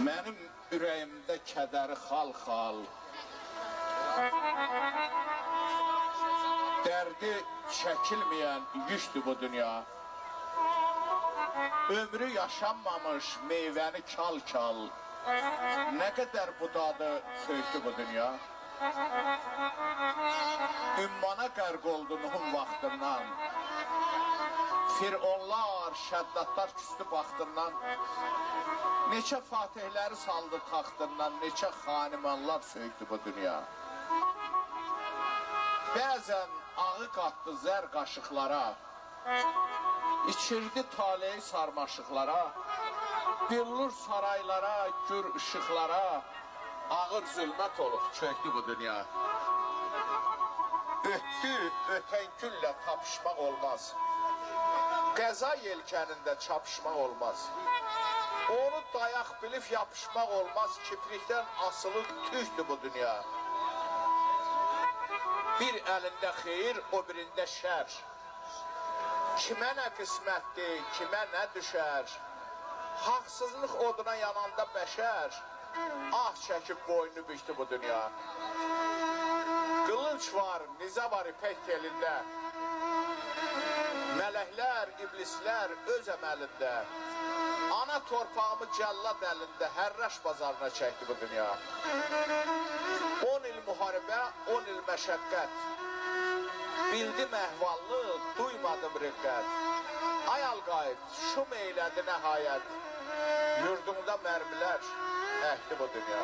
Mənim ürəyimdə kədəri xal-xal, dərdi çəkilməyən yükdür bu dünya. Ömrü yaşanmamış meyvəni kal-kal, nə qədər budadı söydü bu dünya. Ümmana qərq oldu Nuhun vaxtından, Fironlar, şəddadlar küstü baxtından, neçə fatihləri saldı taxtından, neçə xanimanlar söydü bu dünya. Bəzən ağı qatdı zər qaşıqlara, içirdi taleyi sarmaşıqlara, billur saraylara, gür işıqlara, ağır zülmət olub çökdü bu dünya. Ötdü, ötən günlə tapışmaq olmaz. Qəza yelkənində çapışmaq olmaz. Onu dayaq bilib yapışmaq olmaz. Kiprikdən asılı tükdür bu dünya. Bir əlində xeyir, o birində şər. Kimə nə qismətdir, kimə nə düşər? Haqsızlıq oduna yananda bəşər, ah çəkib boynunu bükdü bu dünya. Qılınc var, nizə var ipək telində. Mələklər, iblislər öz əməlində. Ana torpağımı cəllad əlində hərraş bazarına çəkdi bu dünya. 10 il müharibə, 10 il məşəqqət. Bildim əhvallı, duymadım riqqət. Ay Alqayıb, şum eylədi nəhayət. Yurdumda mərmilər əkdi bu dünya.